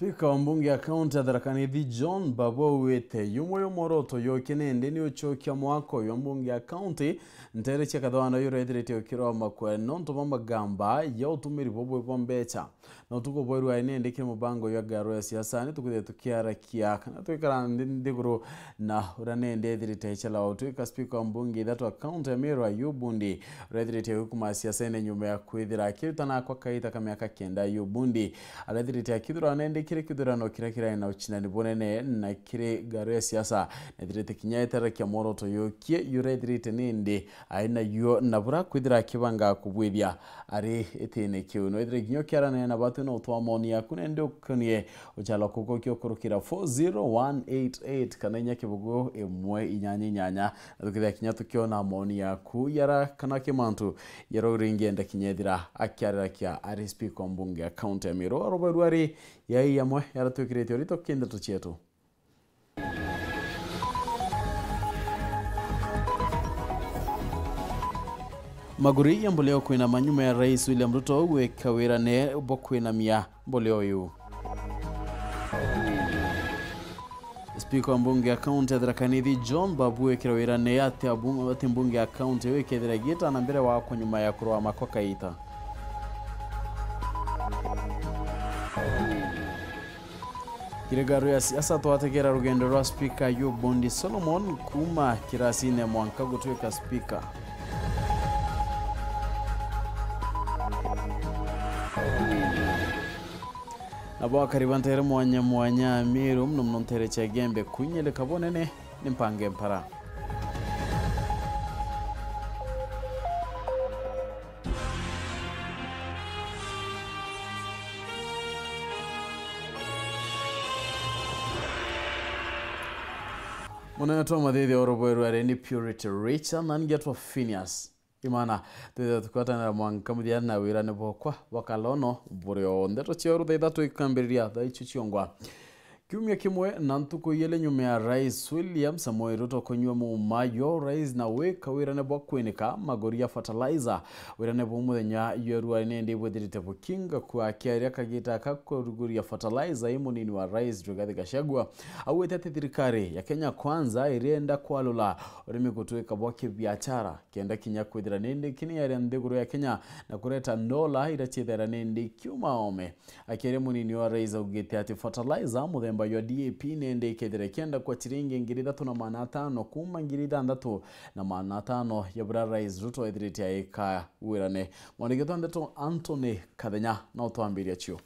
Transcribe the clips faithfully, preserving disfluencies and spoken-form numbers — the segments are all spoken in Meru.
Spika wa mbunge ya kaunti ya Tharaka Nithi John Babu augite yumwe ya mworoto yoke nindi ni ucokia mwako jwa mbunge ya kaunti ntere cia Kathwana jurethirite ukirwa makwe nontu bwa magamba ya utumiri bubui bwa mbeca. Na utuku bwa irua nindi kiri mubango jwa ngaro ya siasa ni tukwithire tukiarakia kana twikara nthi-, nthiguru na uria nindi ethirite ecela utwika spika wa mbunge ithatu wa kaunti ya Meru Ayub Bundi. Arethirite agikuma siasene nyuma ya kwithira akirutana kwa kaita ka miaka kenda. Ayub Bundi arethirite akithurana nindi kiri kithurano kiria kirari na ucinani bunene na kiri ngaro ya siasa. Nethirite kinya etarakia mworoto yukie jurethirite nindi ari nayo na bura kwithira akibanga kubwithia ari itine kiu. Nwethire kinya ukiaranira na batu na utwa maoni yaku nindi ukonie ucala kuko kio kurukira four zero one eight eight kana inya kibugu imwe inyanya inyanya. Na tukithira kinya tukiona maoni yaku yara kana kimantu yara uringienda kinya ethira akiarira kia ari spika wa mbunge ya kaunti ya Meru. Arobairua ari yai yamwe yara twikirite urito kindeto cietu. Maguri ya mbulio kwinama nyuma ya Rais William Ruto gwika wirane bwa kwinamia mbulio uyu. Spika wa mbunge ya kaunti ya Tharaka Nithi John Babu ekira wirane ati abung-, ati mbunge ya kaunti iu ikethira igiita na mbere wako nyuma ya kurwama kwa kaita. Kiri ngaro ya siasa twategera rugendo rwa spika Ayub Bundi Solomon kuuma kirasine mwanka gutwika spika. Nabo akari ba ntere mwanya mwanya Meru, muno muno ntere cia Igembe, kwinyeleka bunene ni mpange mpara. Munene twa mathithi oro bweru ari ni Purity Richard na ngetwa Phineas. Imana, twithira tukwatanira mwanka muthia na wirane bwakwa bwa kalono buri o ndeto cia rutha ithatu ikambiriria thaa icio ciongwa. Kiumia kimwe na ntuku igiri nyuma ya Rais William Samoei Ruto kunyua muuma yo rais na wika wirane bwa kwinika maguri ya fertilizer, wirane bwa muthenya jwa ruari nindi bwithirite bukinga kwa kiaria kagita ka kuruguria fertilizer i munini wa rais Rigathi Gachagua augite ati thirikari ya Kenya Kwanza irienda kwalula urimi gutwika bwa kibiachara. Kenda kinya kwithira nindi kini yaria nthiguru ya Kenya na kureta ndola iria ciithera nindi kiuma ome. Akiaria munini wa rais augite ati fertilizer muthemba jwa D A P nindi ikethira ikienda kwa ciringi ngiri ithatu na magana atano kuuma ngiri ithanthatu na magana atano ya buria rais Ruto ethirite aika wirane. Mwandiki wa ndeto Anthony Kathenya na utwambiria cio.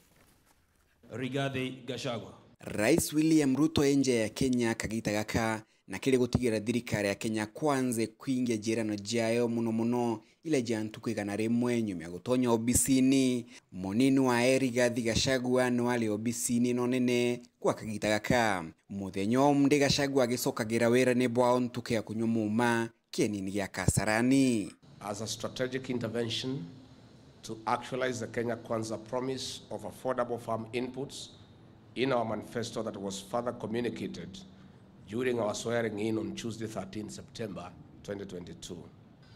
Rigathi Gachagua. Rais William Ruto e nja ya Kenya kagita gaka, na kiri gutigira thirikari ya Kenya Kwanza ikwingia njirano jiayo muno muno ila jia ntuku igana rimwe nyuma ya gutonya obisini. Munini wae Rigathi Gachagua niwe ari obisini ino nene gwa kagita gaka. Muthenya umwe ndi Gachagua agicokagira wirane bwao ntuku ya kunyua muuma kienini gia Kasarani. As a strategic intervention to actualize the Kenya Kwanza promise of affordable farm inputs in our manifesto that was further communicated during our swearing in on Tuesday, thirteenth September twenty twenty-two.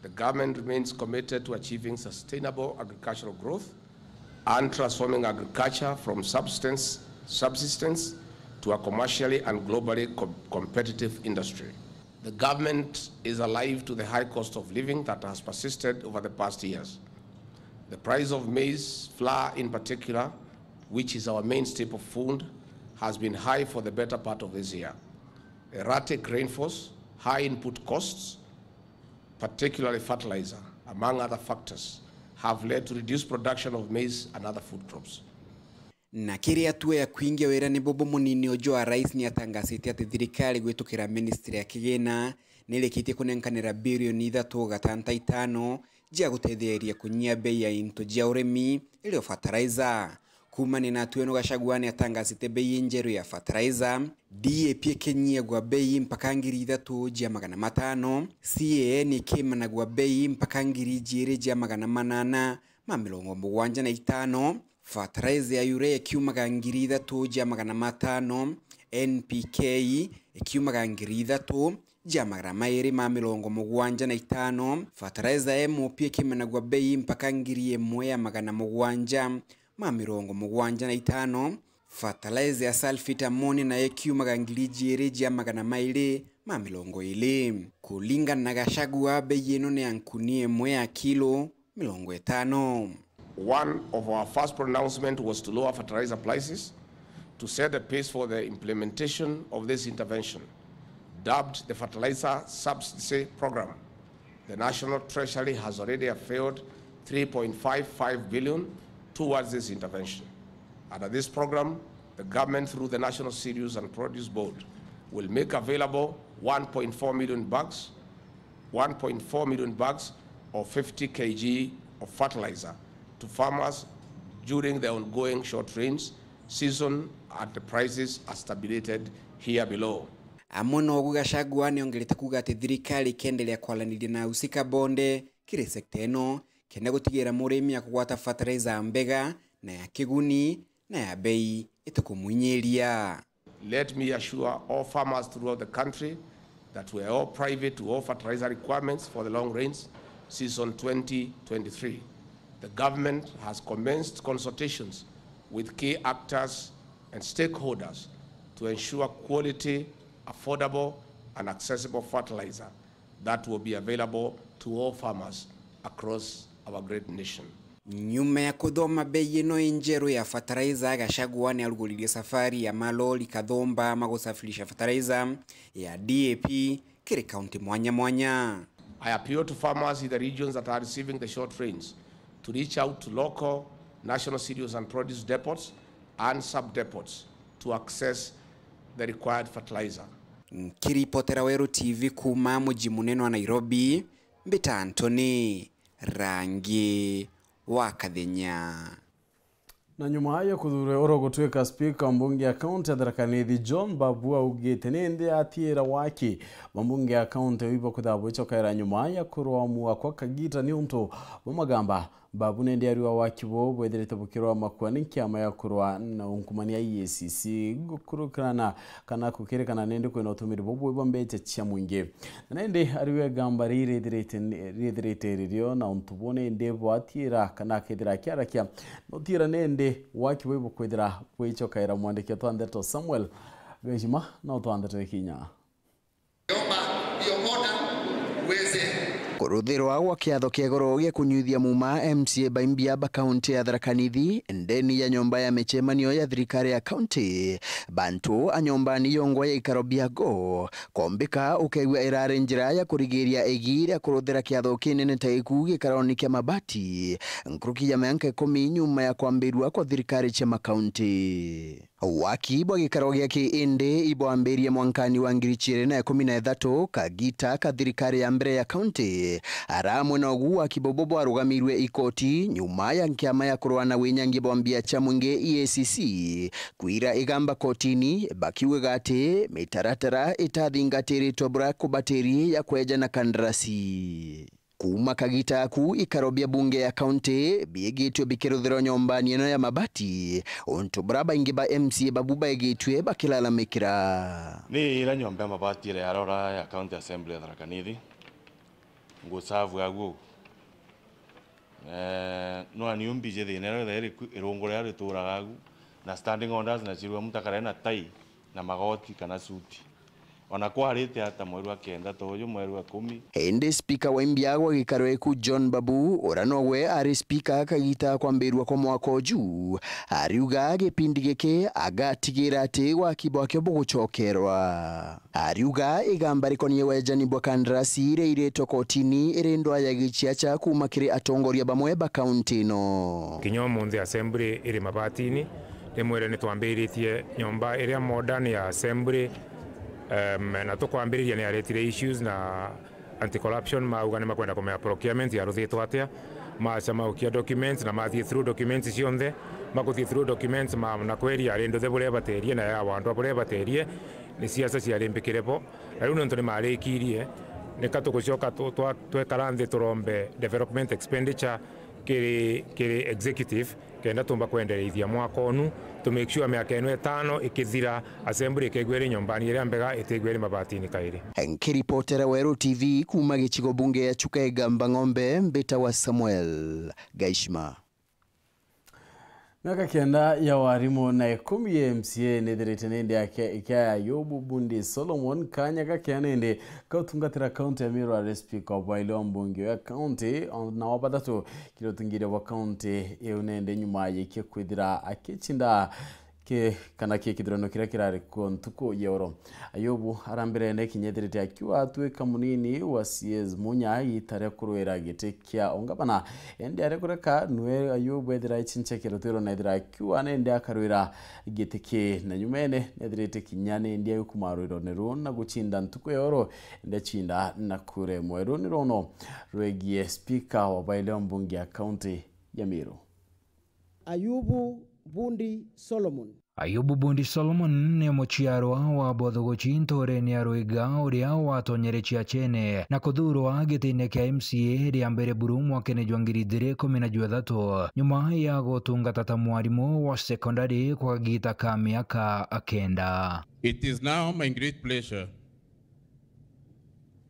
The government remains committed to achieving sustainable agricultural growth and transforming agriculture from substance, subsistence to a commercially and globally com-, competitive industry. The government is alive to the high cost of living that has persisted over the past years. The price of maize flour in particular, which is our main staple food, has been high for the better part of this year. Erratic rainfalls, high input costs, particularly fertilizer, among other factors, have led to reduced production of maize and other food crops. Na kiri atua ya kwingia wirane bubu, munini uju wa rais ni atangasite ati thirikari gwitukira ministry ya kigina ni irikitie kunenkanira birioni ithatu gatanta itano jia gutetheria kunyia bei ya into jia urimi, irio fertilizer. Kuumania na atua ino, Gachagua ni atangasite bei injeru ya fertilizer, D A P ikinyiagwa bei mpaka ngiri ithatu jia magana matano, C A N ikimanagwa bei mpaka ngiri ijiri jia magana manana ma mirongo mugwanja na itano, fertilizer ya urea ikiumaga ngiri ithatu jia magana matano, N P K ikiumaga ngiri ithatu jia magana mairi ma mirongo mugwanja na itano, fertilizer ya M O P ikimanagwa bei mpaka ngiri imwe ya magana mugwanja ma mirongo mugwanja na itano, Fertilizer ya sulphate ammonium nayo ikiumaga ngiri ijiiri jia magana mairi ma mirongo iiri. Kuringana na Gachagua, bei ino ni ya nkuni imwe ya kilo mirongo itano. One of our first pronouncement was to lower fertilizer prices to set the pace for the implementation of this intervention, dubbed the Fertilizer Subsidy Program. The National Treasury has already availed three point five five billion towards this intervention. Under this program, the government, through the National Cereals and Produce Board, will make available one point four million bags, one point four million bags of fifty kilograms of fertilizer to farmers during the ongoing short rains season at the prices as tabulated here below. Amwe na ugu, Gachagua niongerete kuuga ati thirikari ikenderea kwaraniria na ahusika bonthe kiri sekta ino, kenda gutigira murimi akugwata fertilizer ya mbega na ya kiguni na ya bei itikumuinyiria. Let me assure all farmers throughout the country that we are all privy to all fertilizer requirements for the long rains season twenty twenty-three. The government has commenced consultations with key actors and stakeholders to ensure quality, affordable, and accessible fertilizer that will be available to all farmers across our great nation. Nyuma ya kuthoma bei ino injeru ya fertilizer, Gachagua niaruguririe safari ya malori kathumba ma gusafirisha fertilizer ya D A P kiri kaunti mwanya mwanya. I appeal to farmers in the regions that are receiving the short rains to reach out to local National Cereals and Produce depots and sub-depots to access the required fertilizer. Nkiripotera Weru T V kuuma muji munene wa Nairobi, mbita Anthony Rangi wa Kathenya. Na nyuma ya kuthuurwa oro gutwika spika mbunge ya kaunti ya Tharaka Nithi, John Babu augite nindi atiira waki ba mbunge ya kaunti ibo kwithirwa bwicokaira nyuma ya kurwa mwakwa kagita niuntu bwa magamba. Babu nindi ariuga waki buu bwithirite bukirwa makua ni kiama ya kurwa na unkumania E A C C gukurukirana kana kukirikana nindi kwina utumiri bubui bwa mbecha cia mwingi. Na nindi ariuga igamba riu rithirite, rithirite ririo na untu buu nindi bwatiira kana akethira akiarakia na utiira nindi waki buu bukwithira bwicokaira. Mwandiki wetu wa ndeto Samuel Gaishima na utwa ndeto ikinya. Omba hiyo order uweze. Kuruthirwa gwa kiatho kia iguru gia kunyuithia muuma M C A ba imbia ba kaunti ya Tharaka Nithi ndeni ya nyomba ya micemanio ya thirikari ya kaunti. Bantu a nyomba ni yongwa ya ikaro biago kombika ukegua irari njira ya kurigiria igi ria kuruthira kiatho kinene ta giku gikaroni kia mabati nkuruki ya mianka ikumi nyuma ya kwambirua kwa thirikari cia makaunti. Waki bwa gikaro giaki indi ibwambirie mwankani wa ngiri ciiri na ikumi na ithatu, kagita ka thirikari ya mbere ya kaunti. Ara amwe na ugu waki bobo bwarugamirwe ikoti nyuma ya nkiama ya kurwa na winyangi bwa mbia cia mwingi E A C C kwira igamba kotini bakiugaga ati mitaratara itathingatiritwe bura kubatiri ya kweja na kandarasi. Kuuma kagita aku, ikaro bia bunge ya kaunti biigitue bikiruthirwa nyombani ino ya mabati, untu bura baingi ba M C A babu baigitue bakilalamikira. Ni ira nyomba ya mabati iria yarora ya County Assembly ya Tharaka Nithi, ngusavu agu. Eh, no aniu mbiji thina iria itheri ku-, irungu riria rituraga agu, na standing orders na cirua muntu akare na tai na magoti kana suti. Ona kwarite ata mweri wa kenda ta uyu, mweri wa ikumi. Indi spika wa imbia gwa gikaro eku John Babu, uria nowe ari spika kagita kwambirua kwa mwaka uju, ariuga gipindi giki agatigira ati waki bwakio bugucokerwa. Ariuga igamba rikonie wejani bwa kandarasi riairitwe kotini iri ndwaya gichiacha kuuma kiri atongoria bamwe ba kaunti ino. Kinya umunthi assembly iri mabatini, rimwire nitwambiritie nyomba iria modern ya assembly, em, na tukwambiriria ni aretire issues na anti-corruption, mauga ni makwenda kumenya procurement yaruthitwe atia, macha maukia documents na mathie through documents cionthe, makuthie through documents ma, na kweri ari nduthi buria baterie na ya wandu buria baterie, ni siasa ciarimbikire bo. Na riu nontu ni marikirie, nika tugucoka tu-, twa-, twekara nthi turombe development expenditure kiri, kiri executive, kenda tumba kwendereithia mwaka unu, to make sure miaka ino itano ikithira, assembly ikegua iri nyombani iria mbega, itigua iri mabatini kairi. Nkiripotera Weru T V kuuma gicigo bunge ya Chuka Igamba Ng'ombe, mbita wa Samuel Gaishima. Miaka kenda ya warimu na ikumi ya M C A nithirite nindi yake ikia ya Ayubu Bundi Solomon kanya gakea nindi kautungatira kaunti ya Meru ari speaker wa bwaile wa mbunge ya kaunti na wa bathatu kiri utungiria bwa kaunti iu nindi nyuma yaikia kwithira akicinda ki kana ki kithurano kiria kirari kuo ntuku ya oro. Ayubu arambirene kinya ethirite akiuga atwika munini wa C S Munya iita ria kurwira giti kia ungavana. Indi ari kureka nwe Ayubu ethira ichinchekero twiro na ethira akiuga nindi akarwira giti ki na nyumene nethirite kinya nindi agukumarwirone ru na guchinda ntuku ya oro indi acinda na kura imwe. Ru ni rono rwegie speaker wa bwaile wa mbunge ya kaunti ya Meru. Ayubu Bundi Solomon. Ayubu Bundi Solomon ni muciarwa wa Bothuguchi ntuurene ya Rwiga, uria watonyere ciachene na kuthuurwa gitine kia M C A ria mbere buru mwakene jwa ngiri ijiri ikumi na juthatu, nyuma ya gutungata ta mwarimu wa sekondari kwa kagiita ka miaka kenda. It is now my great pleasure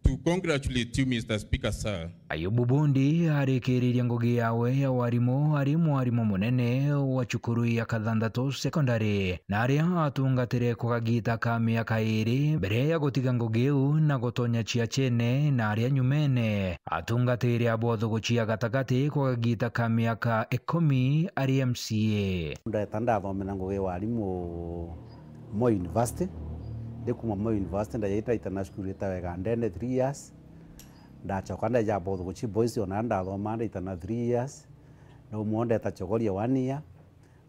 to congratulate you, Mister Speaker, sir. Ayubu Bundi arikiririe ngugi yawe ya warimu ari mwarimu munene wa cukuru ya Kathanthatu Secondary, na aria atungatire kwa kagiita ka miaka iiri mbere ya gutiga ngugi iu na gutonya ciachene, na aria nyumene atungatire Abothuguchi ya gatagati kwa kagiita ka miaka ikumi ari M C A. Ndeta ndathomera ngugi ya warimu Moi University. Ndi kuma Moi University, ndajaita ndaitana cukuru itawa Igandene three years. Ndachoka ndaija Bothuguchi Boys, ona ndathoma ndaitana three years. Ndauma ndeta Chogoria one year.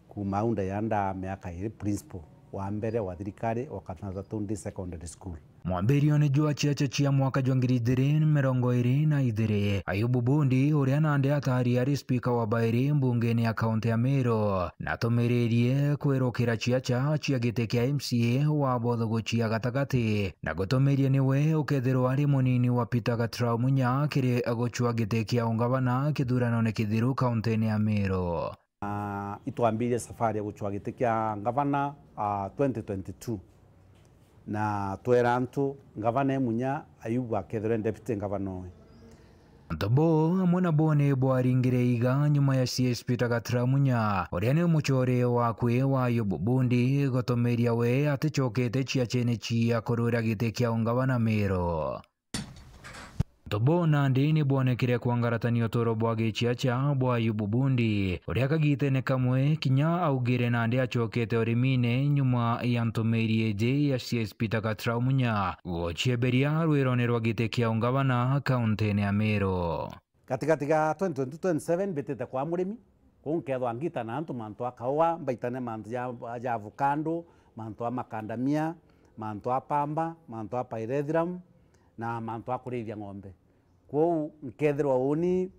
Kuma au ndaija nda miaka iri principal wa mbere wa thirikari wa Kathanthatu Day Secondary School. Mwambirione jwa ciacha cia mwaka jwa ngiri ijiri mirongo iri na ijiri, Ayubu Bundi, uria nandi atari ari speaker wa bairi mbungene ya kaunti ya Meru, natumiririe kwirukira ciacha cia giti kia M C A wa Bothuguchi ya gatagati, na gutumiria niwe ukethirwa ari munini wa Peter Gatirau Munya kiri gucua giti kia ungavana kithuranone kithiru kauntine ya Meru. Ah, itwambirie safari ya gucua giti kia ngavana, ah, twenty twenty-two. Na twera antu ngavana e Munya, Ayubu akethirwe deputy ngavana owe. Antu boo amwe nabo ni bwaringire iga nyuma ya C S Peter Gatirau Munya, uria ni muchore wa kwi wa Ayubu Bundi, gutumiria we aticokete ciachene cia kurwira giti kia ungavana Meru. Antu boo nandi ni bwonekire kwangaratania uturo bwa giciacha bwa Ayubu Bundi, uria kagitene kamwe kinya augire nandi acokete urimine nyuma ya ntumiri iji ya C S Peter Gatirau Munya gucieberia rwirone rwa giti kia ungavana kauntine ya Meru. Gatigati ga twenty twenty-two twenty-seven mbitite kwa murimi, kuu nkethwa ngita na antu mantu a kaua, mbaitane mantu ja, ja avocado, mantu a macadamia, mantu a pamba, mantu a pyrethrum, na mantu a kurithia ng'ombe. Kwou nkethirwa uni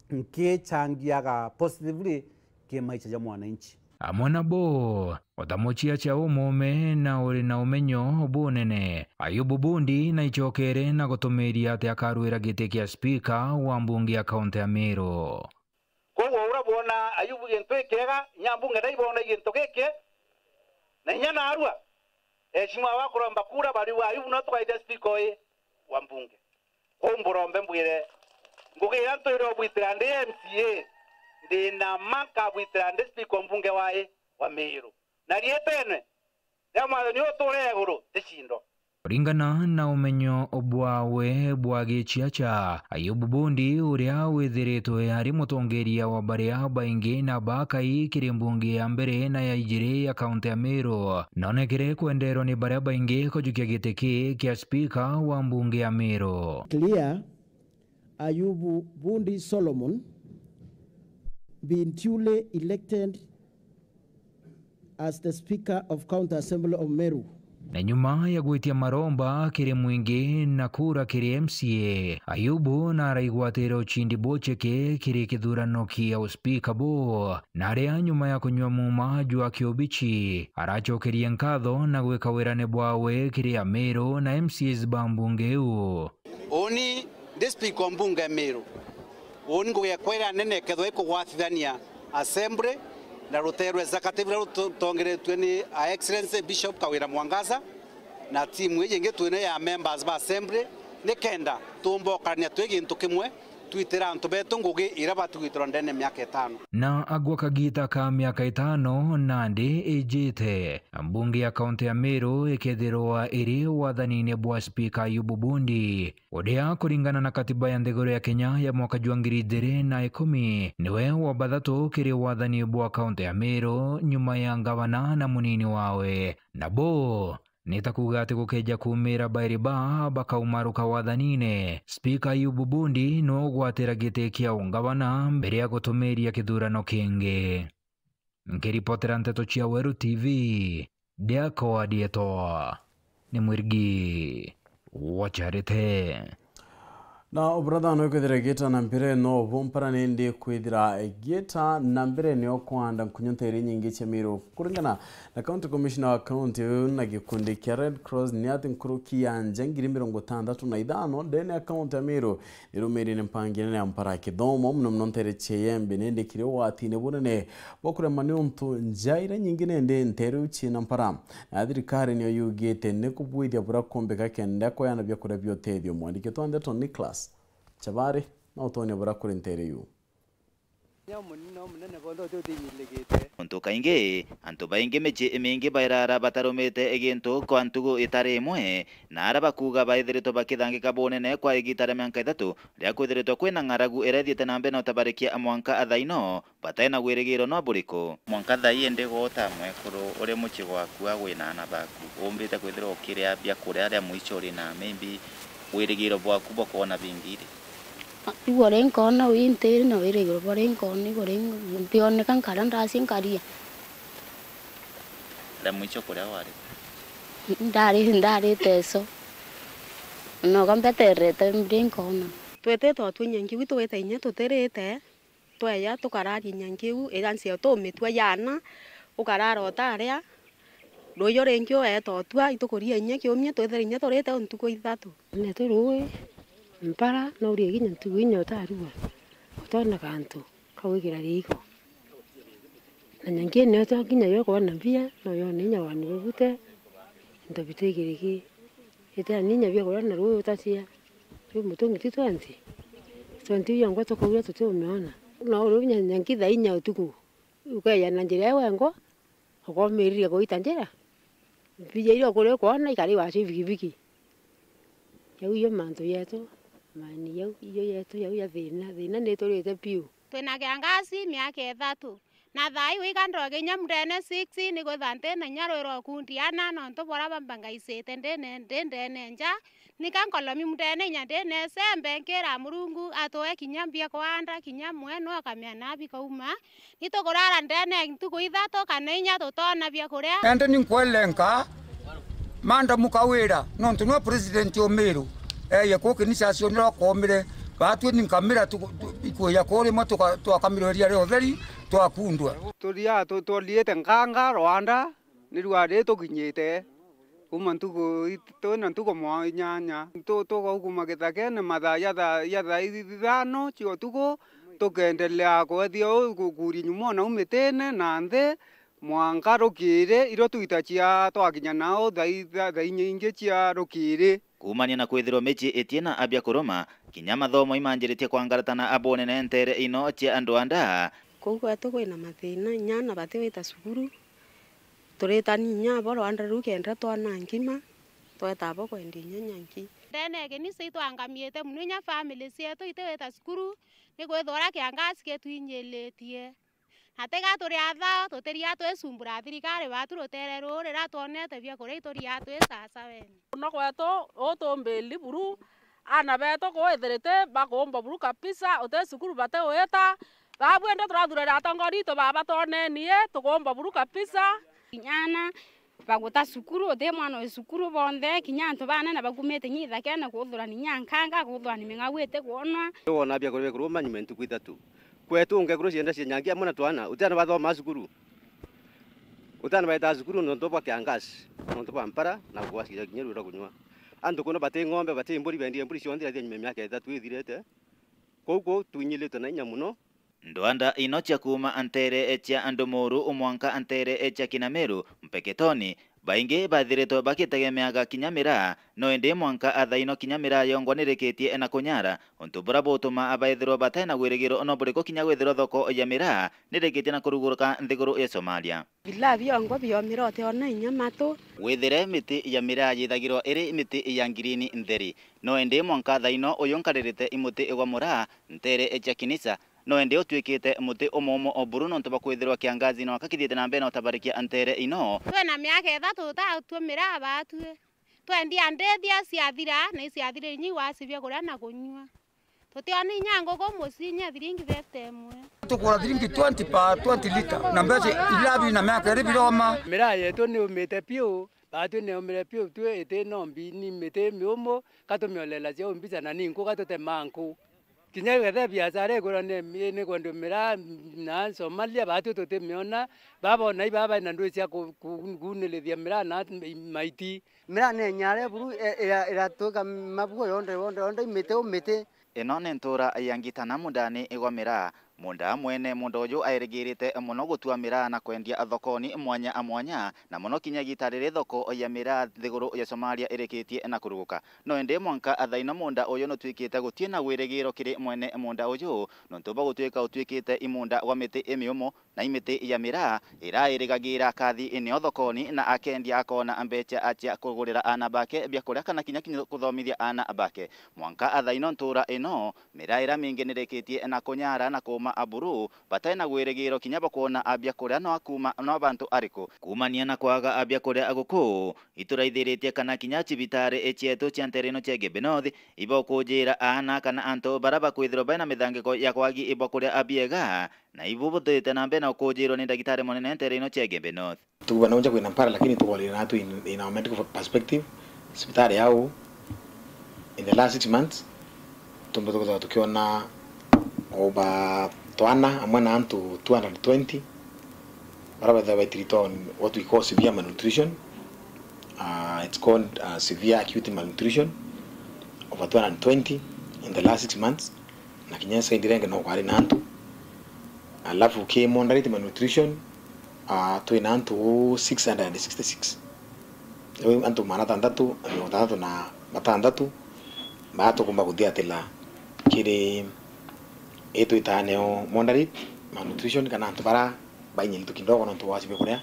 nkichangiaga positively ki maisha ja mwananchi. Amwe nabo, o ta muciacha umume na uri na umenyo bunene, Ayubu Bundi naicokere na gutumiria ati akarwira giti kia spika wa mbunge ya kaunti ya Meru. Koguo uria bwona Ayubu gintu gikiega, inya mbunge naibona gintu giki, na inya narua, eheshimiwa bakuromba kura bariuga, "Ayubu no tukaithia spika uyu wa mbunge." Kou mburombe mbwire, ngugi iria ntwire ubwitira ndi M C A, ndi na ma nkabwitira ndi spika wa mbunge wa i, wa Meru. Na riitene ria Mwathani utuure iguru, ti cindo. Kuringana na umenyo bwawe bwa giciacha, Ayubu Bundi, uria withiritwe ari mutongeria wa baria baingi na bakai kiri mbunge ya mbere na ya ijiri ya kaunti ya Meru, nonekere kwenderwa ni baria baingi kujukia giti ki kia spika wa mbunge ya Meru. Clear, Ayubu Bundi Solomon been duly elected as the Speaker of County Assembly of Meru. Na nyuma ya gwitia maromba kiri mwingi na kura kiri M C A, Ayubu naraigwatire uchindi bucheke kiri kithurano kia uspika bu, na aria nyuma ya kunyua muma jwa kiubichi, aracokerie nkatho na gwika wirane bwawe kiri Ameru na M C As ba mbunge iu. Uni ndi spika wa mbunge ya Meru. Uni ngugi yakwa iria nene ikethwa ikugwatithania assembly na rutere rwa executive ruria rutongeretue ni Her Excellency Bishop Kawira Mwangaza na timu iji ingi twina ya members ba assembly, nikenda tumbokarania twi gintu kimwe Twitira antu betu ngugi iria batugitira ndene miaka itano. Na agwa kagita ka miaka itano nandi ijite, mbunge ya kaunti ya Meru ikethirwa iri wathanine bwa Spika Ayubu Bundi, uria kuringana na katiba ya nthiguru ya Kenya ya mwaka jwa ngiri ijiri na ikumi, niwe wa bathatu kiri wathani bwa kaunti ya Meru nyuma ya ngavana na munini wawe. Nabo ni ta kuuga ati gukeja kuumira bairi baa bakaumaruka wathanine, Spika Ayubu Bundi niwe ugwatira giti kia ungavana mbere ya gutumiria kithurano kingi. Nkiripotera nteto cia Weru T V, ndiakwa ndietwa ni Mwirigi wa Charity. Na obratha no kwithira igita na mbere no bompara nindi kwithira igita na mbere nio kwanda nkunyu ntere nyingi cia Meru. Kuringana na County Commissioner wa county uyu na gikundi kia Red Cross, ni ati nkuruki ya nja ngiri mirongo itantatu na ithano ndene ya county ya Meru nirumirie ni mpangi nene ya mpara ya kithomo, muno muno ntere cia Iembe, nindi kiri ugwatine bunene bwa kurema niuntu nja iria nyingi nindi ntere iu ciina mpara. Na thirikari niyo yugite ni kubwithia buria kumbika kenda kweana biakuria bia utethio. Mwandiki twa ndeto Nicholas Chabari na utonia buria kuri ntere iu. Nontu kaingi antu baingi micii mingi bairara batarumite gintu kwa ntugu itari imwe, na aria bakuuga baithiritwe bakithangika bunene kwa igita ria mianka ithatu ria kwithiritwe kwina ng'aragu iria ithiite na mbere na utabarikia mwanka thaino, batena wirigiro nwa buriku. Mwanka thaa ii ndi gwota mwekuru uri mucii gwaku agwi na aana baku, umbite kwithirwa ukiria biakuria ria mwicho ri, na maybe wirigiro bwaku bwa kwona bingi ri? Riu uria nkoona wi ntiiri na wirigiro bwa uria nkoona, ibu ri ntioneka nkaria ndacia nkaria. Ria mwicho kuria wari? Ndari, ndarite ico. Noga mbetererete mbiri nkoona. Twetete otwi nyanki iu tugwita inya tutirite. Tweja tukararia nyanki iu, igancio tumitua yaana, ukarara utaria, ruuju ringi ugeeta utua, itukuria inya kiumia, twithire inya turite o ntuku ithatu. Netu ruui, mpara, no urie kinya ntuku inya utarua, utona kantu ka gwikira riiko. Na nyanki niyo twa kinya yo kwona mbia, no yone inya wani bubute, into bitigiriki. Itiani inya bia kuria na ruui utacia. Riu mutungi ti twenty. Twenty iu yongwa tukaura tutiumiona. No uriu nya-, nyanki thaa inya utuku, ukeja na njira iu wengwa, ukomiriria kuita njira. Mbija iria ukuria ukwona ikari wacio ibikibiki. Jau iyo mantu jetu, mani jau, iyo yetu jau ya thina. Thina niturite piu. Twina kiangasi miaka ithatu. Na thaa ii wika ndoge inya mundene six, nikwithwa ntina inya rwi rwa ukundiana, nontu bwa uria bambangaicite ndene, ndi ndene nja. Nika nkolomi mundene inya ndene icembe, nkira Murungu atue kinya mbia kwanda, kinya mwe nwe ukamea na bikauma. Ni tukurara ndene ntuku ithatu kana inya tutoona bia kuria. Indi ni nkwelenka, Manda Mukawira, nontu niwe president o Miru, eeye kuu kinisa acionire okomire, baatwi ni nkamira tu-, tu-, ikwija kuu rimwe tuka-, twakamirwe iria ria utheri, twakundwa. Turia tu-, tworiite nkanga rwanda, ni rwari tukinyite. Kuma ntuku it-, twina ntuku mwa-, inyanya. Tu-, tugaukuma githakene mathaa ja thaa, ja thaa ithano cia utuku, tukendelea kwethia uu ku-, kuria nyuma o nau mitine na nthi, mwanka rukiri, irio twita cia twakinya nao thaa itha-, thaa inya ingi cia rukiri. Kuumania na kwithirwa micii itiina a bia kuruma, kinya mathomo imanjiritie kwangaratana abonene nteere ino cia andu a ndaa. Kuu gwetu kwina mathina, inya aana batiwita cukuru, turitani inya abo rwanda ruu kenda twana nkima, tweta abo kwendia inya nyanki. Ndene ya kinisa itwangamiite mono, inya family cietu itiwita cukuru, nikwithwa uria kiangasi gitwinyilitie. Na tiga turi athao, tutiria twisumbura thirikari baatu rutere ruu riria twonete bia kuria ituria twi sasaweni. Muno gwetu utumbili buru, aana betu kuu ithiriti bakuumba buru kabisa, uti cukuru batiwita. Babu indi turathurira atongoria itu baba twoneni, tukuumba buru kabisa. Kinya aana baguta cukuru, uti mwana wi cukuru bonthe, kinya antu banene bakumite inya ithakene kuuthurani inya nkanga, kuuthurani ming'au itikwonwa. Wona bia kuria bikuruma nyuma ntuku ithatu. Kwetu ngekuru cienda cia nyangi amwe na twana, uti aana bathomaa cukuru. Uti aana baetaa cukuru nontu bwa kiangasi, nontu bwa mpara na kugwacira kinya ruu rwa kunywa. Antu kuno bati ng'ombe, bati mburi, bendie mburi cionthe irathia nyuma ya miaka ithatu ithirite. Kuu kuu twinyilitwe na inya mono. Ndwanda ino cia kuuma nteere cia andu Muru mwanka nteere cia Kinameru, Mpeketoni, Baingi bathiritwe bakitegemeaga kinya miraa, no indi mwanka athaino kinya miraa yongwa nirikitie na kunyara, untu bura butuma baithirwa batai na wirigiro no buriku kinya gwithirwa thoko ya miraa nirikitie na kuruguruka nthiguru ya Somalia. Bila biongwa biomire utiona inya matu. Withire miti ya miraa yithagirwa iri miti ya ngirini ntheri, no indi mwanka thaino uyu nkaririte imuti igwa muraa ntere cia Kinisa, no indi utwikite muti umumu o buru nontu bwa kwithirwa kiangazi no akakithite na mbere na utabarikia ntere ino. Twina miaka ithatu tutatue miraa batue. Twendia ndithia ciathira, na iciathira inya igwacibia kuria na kunyua. Tutiona inya nguku mucii inya thiringi fifty imwe. Tukura thiringi twenty per twenty litre, na mbeca irabi na miaka iri biroma. Miraa yetu ni umite piu, batwi ni umire piu, twi iti nombi, ni miti miumu, ka tumiolela cia umbica na ni nku, ka tutema nku. Kinya gethe biashara ikurwa ni, ni kwendia miraa na Somalia, batwi tutimiona. Babona i baba na ndui cia ku-, ku-, kunilithia miraa na maiti. Miraa ni nyare buru, e-, ira-, iratwika mabugo yonthe, yonthe, yonthe, imiti, umiti. Ino ni ntura ya Ngitana mundani igwa miraa. Munda mwene munda uyu airigirite mono gutua miraa na kwendia thokoni mwanya a mwanya, na mono kinya igita riri thoko ya miraa nthiguru ya Somalia irikitie na kuruguka. No indi mwanka athaino munda uyu nutwikite gutie na wirigiro kiri mwene munda uyu, nontu bwa gutwika utwikite i munda gwa miti imiumu, na i miti ya miraa irairigagira kathi nio thokoni na akendia akona mbeca cia kugurira aana bake biakuria kana kinya kinya kuthomithia aana bake. Mwanka athaino ntura ino, miraa iria mingi nirikitie na kunyara na kuuma aburu, batai na wirigiro kinya bwa kwona a biakuria no akuuma no bantu ariku. Kuumania na kwaga a biakuria guku, ituraithiritie kana kinya cibitari cietu cia ntere ino cia Igembe North ibokujira aana kana antu baria bakwithirwa bai na mithangiko ya kwagi ibwa kuria a biega, na ibu buthite na mbere na ukujirwa ni ndagitari munene ntere ino cia Igembe North. Tukuba na unja kwina mpara, lakini tukorire na atu in, in our medical perspective. Cibitari yau, in the last six months, tumbe tukwithirwa tukiona over twana amwe na antu two hundred twenty, baria bethirwa baitiriton what we call severe malnutrition. Uh, it's called, uh, severe acute malnutrition, over two hundred twenty in the last six months. Na kinya side renge no kwari na antu. Alafu ki moderate malnutrition, ah, twi na antu six hundred and sixty-six. Riu antu magana atantatu na mirongo itantatu na batantatu baa tukumba kuthiatila kiri itwitaa neo moderate malnutrition, kana antu bara bainyire tu kidogo nontu bwa waci bia kuria,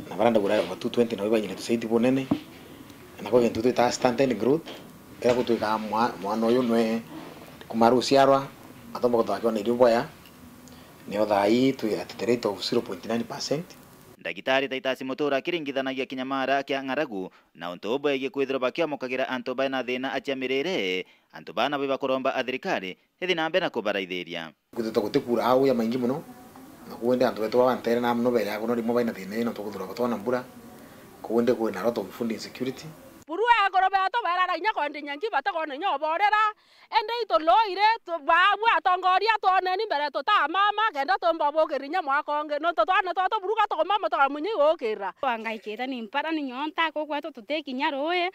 na bara ndagura over two twenty nabo bainyire tusaiti bunene, na kwi gintu twitaa stunted growth, kira gutwika mwa-, mwana uyu nwe kuma ruciarwa atomba kuthwa akiona irio bwea, nio thaa ii twi at the rate of zero point nine percent. Ndagitari Titus Mutura akiringithanagia kinyamara kia ng'aragu na untu bwegie kwithirwa bakiamukagira antu baina thina acia mirire, antu bana bibakuromba a thirikari ithi na mbere na kubaraithiria. Kwithitwa gutikura au ya maingi muno, na kuu indi antu betu baba ntere na muno beria kuno rimwe baina thina ino tukuthura batona mbura, kuu indi kwina a lot of food insecurity. Buru ekuru betu bairara inya kwendia nyanki batakona inya oborera, indi ituloire tu-, babu atongoria twoneni mbere tutamama kenda tumba bukira inya mwaka ungi, nontu twana twatu buru gatukumama twamunya igukira. Twangaikite ni mpara ni nyonta, kuu kwetu tutikinya rui.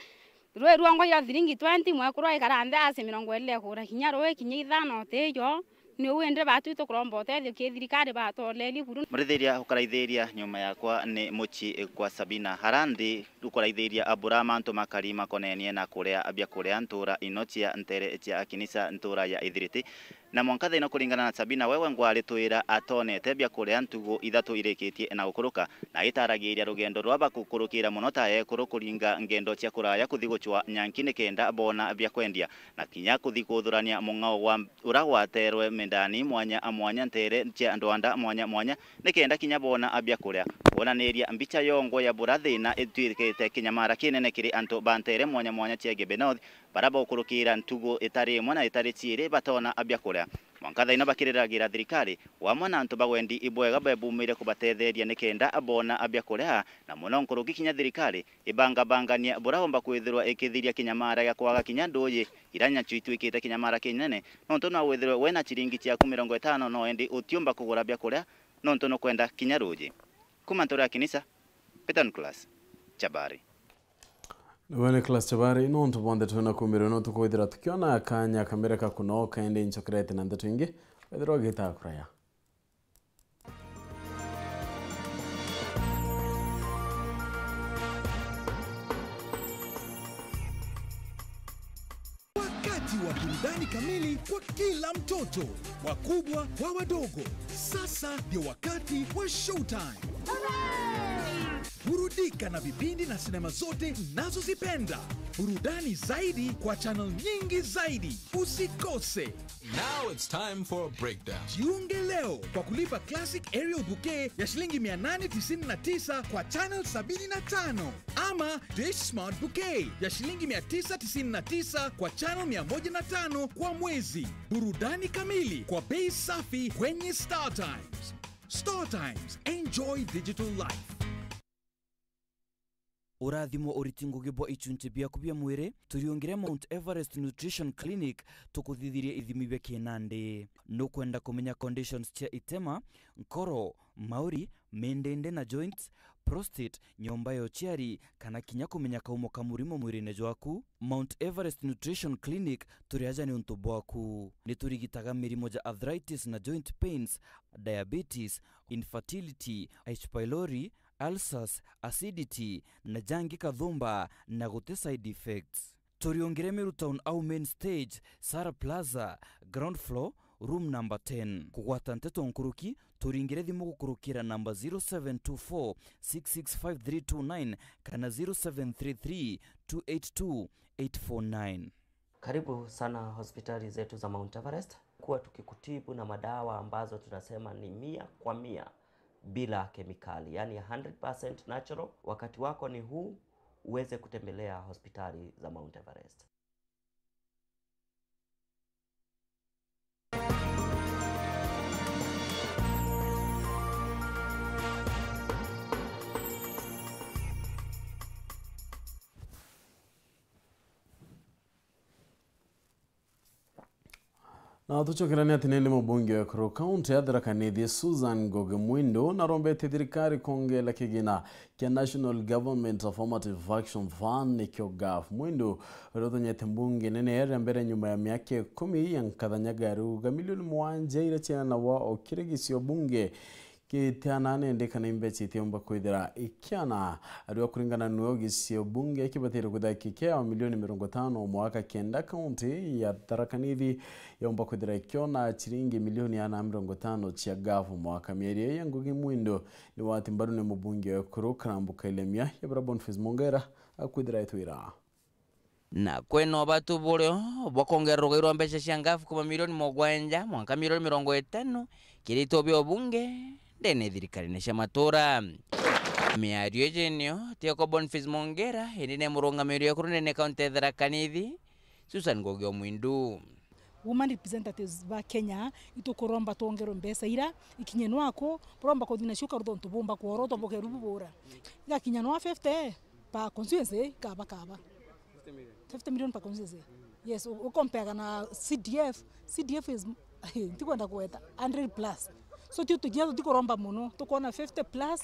Rui rwongwa ira thiringi twenty, mwekuru aikara nthi aci mirongo iri ekura kinya rui kinya ithano tijo. Ni uu indi batu itukuromba utethio ki thirikari batolerie buru. Murithiria ukaraithiria nyuma yakwa ni muci kwa Sabina. Hara nthi ukaraithiria abura mantu makari makonenie na kuria biakuria ntura ino cia ntere cia Akinisa ntura ya Ithiriti. Na mwanka thaino kuringana na Sabina, wewe ngwari twira atonete biakuria ntugu ithatu irikitie na gukuruka, na itaragiria rugendo rwa bakukurukira muno ta ekuru kuringa ngendo cia kuraya kuthi gucwa nyanki nikenda bona bia kwendia, na kinya kuthi kuthurania mung'ao wa ura gwaterwe mindani mwanya a mwanya ntere cia ndwanda mwanya mwanya nikenda kinya bona bia kuria. Kwonaniria mbicha yongwa ya bura thina itwikite kinyamara kinene kiri antu ba ntere mwanya mwanya cia Igembe North, bara baukurukira ntugu itari imwe na itari ciiri batona a biakuria. Mwanka thaino bakiriragira thirikari, wamwe na antu ba wendi ibwega bebumire kubatetheria nikenda bona a biakuria, na muno nkuruki kinya thirikari ibangabanganie bura umba kwithirwa ikithiria kinyamara gia kwaga kinya nduuji, ira nyacio itwikite kinyamara kinene, nontu no withirwe wina ciringi ciaku mirongo itano no endi utiumba kugura biakuria, nontu nukwenda kinya ruuji. Kuma ntura ya Kinisa, Peter Nicholas Chabari. Niwe Nicholas Chabari, nontu bonthe twina kumirwa no tukwithira tukiona kanya kamere ka kunoka, indi nchokerete na ndeto ingi, wethirwa ugitaa kuraya. Wakati wa burudani kamili kwa kila mtoto, wakubwa kwa wadogo. Sasa ndio wakati wa showtime. Burudika na vipindi na sinema zote unazozipenda. Burudani zaidi kwa channel nyingi zaidi. Usikose. Now it's time for a breakdown. Jiunge leo kwa kulipa Classic Aerial Bouquet ya shilingi mia nane tisini na tisa kwa channel sabini na tano, ama Dish Smart Bouquet ya shilingi mia tisa tisini na tisa kwa channel mia moja na tano kwa mwezi. Burudani kamili kwa bei safi kwenye Star Times. Star Times, enjoy digital life. Urathimo uriti ngugi bwa ichunchi biaku bia mwiri, turiungire Mount Everest Nutrition Clinic, tukuthithirie ithimi bia kinandi. Nukwenda kumenya conditions cia itema, nkoro, mauri, mindindi na joints, prostate, nyomba ya uciari, kana kinya kumenya kaumo ka murimo mwirine jwaku? Mount Everest Nutrition Clinic turi aja niuntu bwaku. Niturigitaga mirimo ja arthritis na joint pains, diabetes, infertility, H. pylori, ulcers, acidity, na jangi kathumba, na guti side effects. Turiungire Meru Town au main stage, Sara Plaza, ground floor, room number ten. Kugwata nteto nkuruki, turingire thimu gukurukira namba zero seven two four six six five three two nine kana zero seven three three two eight two eight four nine. Karibu sana hospitali zetu za Mount Everest. Kuwa tukikutibu na madawa ambazo tunasema ni mia kwa mia bila kemikali, yani a hundred percent natural. Wakati wako ni huu, uweze kutembelea hospitali za Mount Everest. Na tucokerania ati nindi mubunge wa ekuru kaunti ya Tharaka Nithi, Susan Ngugi Mwindu, narombetie thirikari kwongera kigina kia National Government Affirmative Action Fund, nikio gaf. Mwindu uria uthonyete mbunge nene ya mbere nyuma ya miaka ikumi ya nkathanya gari uga milioni mwanja iria cianagwa o kiri gicio bunge gitiana nindi kana imbeca itiumba kwithira ikiana. Ariwa kuringana nwe, gicio bunge kibatire kwithira kikiawa milioni mirongo itano o mwaka, kenda kaunti ya Tharaka Nithi yaumba kwithira ikiona ciringi milioni ana mirongo itano cia gaf o mwaka. Miario ii ya Ngugi Mwindu ni wati mbaru ni mubunge wa ekuru Karambu Kailemia, ya bura Boniface Mongera akwithira etwira. Na kwina ubatu burio bwa kwongera rugai rwa mbeca cia ngafu kuma milioni mugwanja mwanka milioni mirongo itano kiri itubia ubunge ndene thirikarine cia matura. Miario iji nio tioko Boniface Mongera, indi ni murungamiri wa ekuru ndene kaunti ya Tharaka Nithi, Susan Ngugi Omwindu. Women representatives ba Kenya, itukuromba twongerwe mbeca ira ikinye nwaku, buromba kuthi nacio ukarutha untu bumba kworotwa bukeru bubura. Igakinya nwa fifty per constituency, kaba kaba. Fifty million per constituency. Yes, u-, ukompeaga na C D F. C D F is, ntikwenda kuweta, hundred plus. So, tio tukinya tutikuromba muno, tukona fifty plus,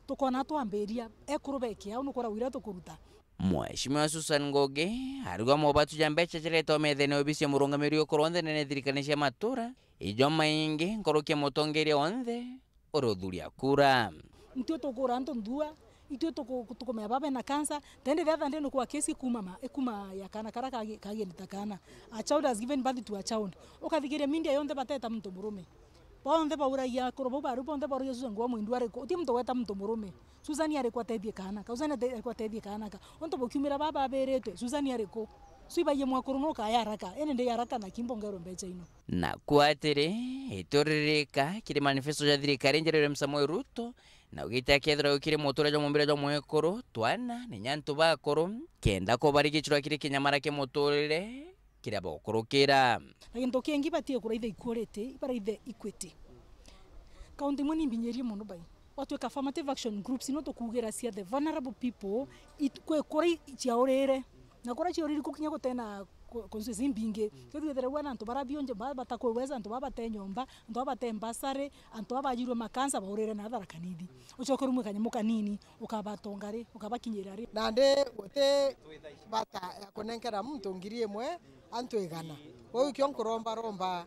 tukona twambiria, ekuru bekia, au nukura wira tukuruta. Mheshimiwa Susan Ngugi arigwa mobatu ja mbeca jiretwa methene obisi ya murungamiri ukuru onthe nene thirikari cia matura, ijo maingi nkuruki ya mutongeria onthe uri uthuria kura. Itwe tukura antu nthua, itwe tuku-, tukumea baba ena cancer, tende the other day nukwa kesi ikuma ma, ikuma ya kana kara kagi-, kagiendete kana. A child has given birth to a child. Ukathikiria media yonthe bateta muntu murume. Bonthe bauragia akuru bau bari bonthe bauragia Susan Ngugi Mwindu ariku? Uti muntu weta muntu murume. Susan ariku atethie kaana ka? Susan ate-, ariku atethie kaana ka? Ontu bukiumira baba abiritwe, Susan ariku? Sui baiye mwakuru no kaya haraka, ene ndi haraka na kimbo ngero mbecha ino. Na kwa atiri, ituririka kiri manifesto ja thirikari njeru William Samoei Ruto, na ugite akethirwa ukiri mutura jwa mumbira jwa mwekuru, twana, ni nyantu bakuru, kenda kubarigicirwa kiri kinyamara kia muturire, kiria bagukurukira. Na gintu kingi, batie kuraitha equality, ibaraithe equity. Kaunti imwe ni mbinyirie mono bai. Watwika affirmative action groups, ino tukugira cia the vulnerable people, it-, kwi kuria i-, ciaurire. Na kuria ciaurire kukinya gutena co-, constituency imbingi. Kethira ethira wena antu bara bionje, ba-, batakweweza, antu baba bate nyomba, antu baba bate mbasari, antu baba bajirwe makansa, baurire na Tharaka Nithi. Ucoke urumwe kanyamu kanini, ukabatonga ri, ukabakinyira ri? Nandi guti bata ya kunenkera muntu ngiri imwe antu igana. Kwou ikio nkuromba romba,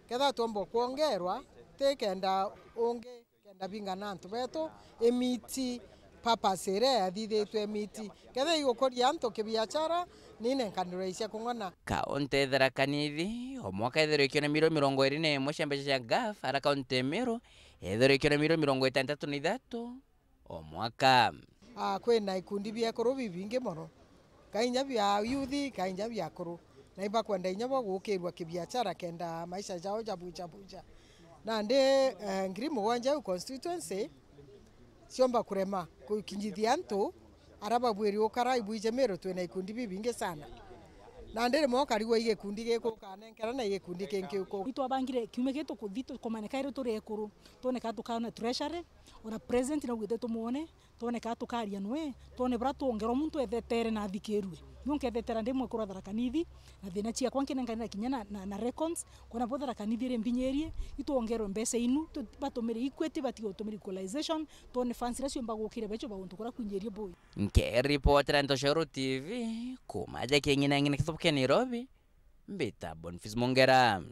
kethira twomba kwongerwa, ti kenda ungi, kenda bingana antu betu, imiti, purpose iria yathithitwe miti. Kethira igukuria antu kibiachara, ni inenkanirwa cia kung'ana. Kaunti ya Tharaka Nithi, o mwaka ethirwa ikiona milioni mirongo iri na imwe cia mbeca cia ngaf, ara kaunti ya Meru, ethirwa ikiona milioni mirongo itantatu na ithatu o mwaka. Ah, kwina ikundi bia ekuru bibingi mono. Ka inya bia youth, ka inya bia akuru. Na ibakwenda inya bo gukirua kibiachara kenda maisha jao jabujabuja. Nandi, eh, ngiri mugwanja au constituency, ciomba kurema gukinyithia antu ara babwiri ukara ibwije Meru twina ikundi bibingi sana. Nandi rimwe ukarigwa igikundi giku ukanenkera na igikundi kingi uku. Itwabangire kiumia gitu kuthi tukomane kairi turi ekuru, twone ka tukaona treasury, ona president naugite tumwone, twone ka tukaria nwe, twone bura twongerwa muntu ethetere na athikirue. Niu nkethetera ndi mwekuru wa Tharaka Nithi, na thina ciakwa nkinenkanira kinya na, na, na records, kwona bo Tharaka Nithi iri mbinyirie, itwongerwe mbeca inu, tu-, batumire Equity, batige gutumira equalization, twone funds iria ciumba gukira becho ba guntu kuria kwinyirie bui. Nkiripotera Ntoshoro T V, kuma aja king'inang'ina kithubu kia Nairobi, mbita Boniface Mongera.